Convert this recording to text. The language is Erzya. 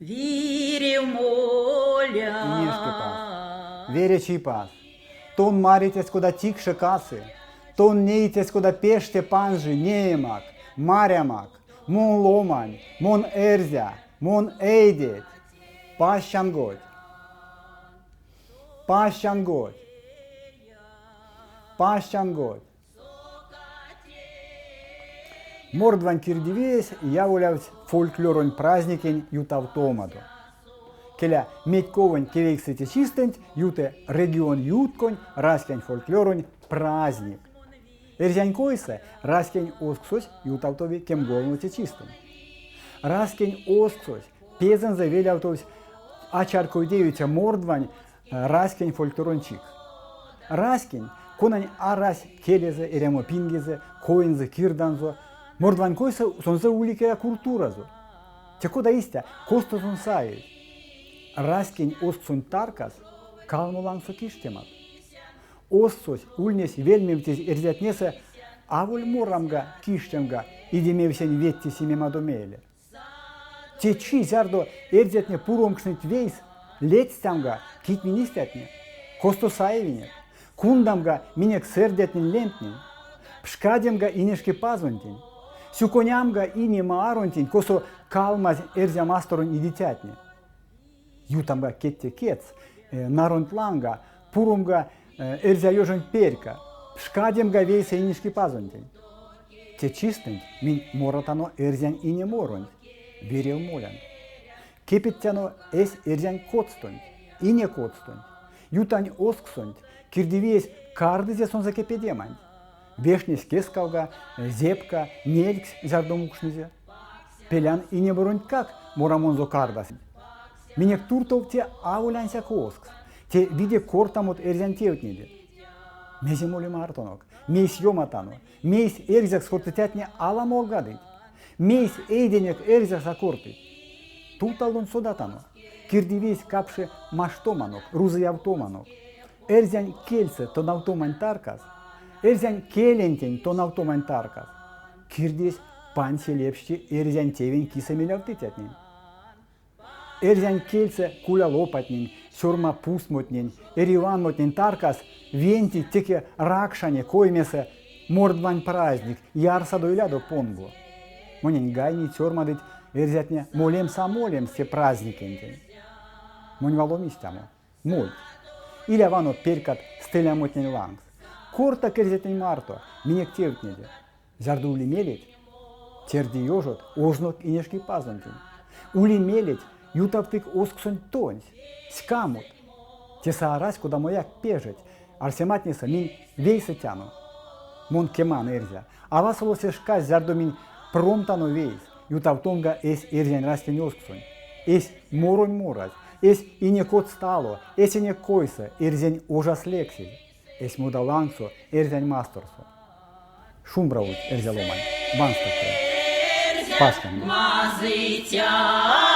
Вирев молян. Инешкипаз, Вере Чипаз, тон марить кода тикше касы, тон неить кода пеште панжи, неемак, марямак, мон ломань, мон эрзя, мон эйдеть. Паз чангодть. Паз чангодть. Паз чангодть. Мордвань кирдивиесь яволявтсь фольклоронь праздникень ютавтомадо. Келя, медьковонь кевейксэце чистэнть юты регионъютконь раськень фольклоронь праздник. Эрзянь койсэ раськень озксось ютавтови кемголмоце чистэнть. Раськень озксось пезэнзэ велявтовсь ачарькодевиця мордвань раськень фольклоронь чик. Раськень, конань арась келезэ, эрямо пингезэ, коензэ, кирданзо, мордвань койсэ сонзэ ули келя культуразо. Те кода истя, косто сон саезь? Раськень озксонь таркас калмо лангсо киштемат. Озксось ульнесь вельмевтезь эрзятнесэ аволь морамга, киштемга, идемевсень ведте симемадо мейле. Течи, зярдо эрзятне пуромкшныть вейс, ледстямга, кить минь истятне? Косто саевинек? Кундамга минек сэрдятнень лемтнень? Пшкадемга Инешкипазонтень? Сюконямга Ине Мааронтень, косо калмазь эрзя масторонь идицятне? Ютамга кедте кедс, наронть ланга, пуромга эрзя ёжонть перька, пшкадемга вейсэ Инешкипазонтень. Те чистэнть минь моратано эрзянь ине моронть, Вирев молян. Кепедтяно эсь эрзянь коцтонть, ине коцтонть, ютань озксонть, кирдивиесь кардызе сонзэ кепедеманть. Вешнесь кескавга, зепка, нелькс, зярдо мукшнызе. Пелян инеморонтькак морамонзо кардась. Минек туртов те аволь ансяк озкс, те виде кортамот эрзянь тевтнеде. Мезе моли мартонок? Мейс ёматано? Мейс эрзякс кортыцятне аламолгадыть? Мейс эйденек эрзякс а кортыть? Тувталонть содатано. Кирдивиесь капши маштоманок, рузыявтоманок. Эрзянь кельсэ тонавтомань таркас, эрзянь келентень тонавтомань таркас, кирдезь панси лепшти эрзянь тевень кисэ мелявтыцятнень. Эрзянь кельсэ кулялопатнень, сёрмапусмотнень, эриванмотнень таркас венти теке ракшане коймесэ мордвань праздник, ярсадо илядо понго. Монень гайнить сёрмадыть эрзятне молемс а молемс те праздникентень. Монь валом истямо. Мольть. Иля вано перькат стелямотнень лангс. Кортак эрзятнень марто, минек тевтнеде. Зярдо ули мелеть, терди ёжот, ознок Инешкипазонтень. Ули мелеть, ютавтык озксонть тонсь, ськамот. Тесэ арась кодамояк пежеть, арсематнесэ минь вейсэтяно. Мон кеман, эрзя, а васоло се шкась, зярдо минь промтано вейс, ютавтомга эсь эрзянь раськень озксонть, эсь моронь моразь, эсь инекоцтало, эсенек койсэ эрзянь ожас лексезь, эсь мода лангсо, эрзянь масторсо. Шумбра ульть, эрзя ломань, ванстык прят. Паз чангодть. Мазыйтян.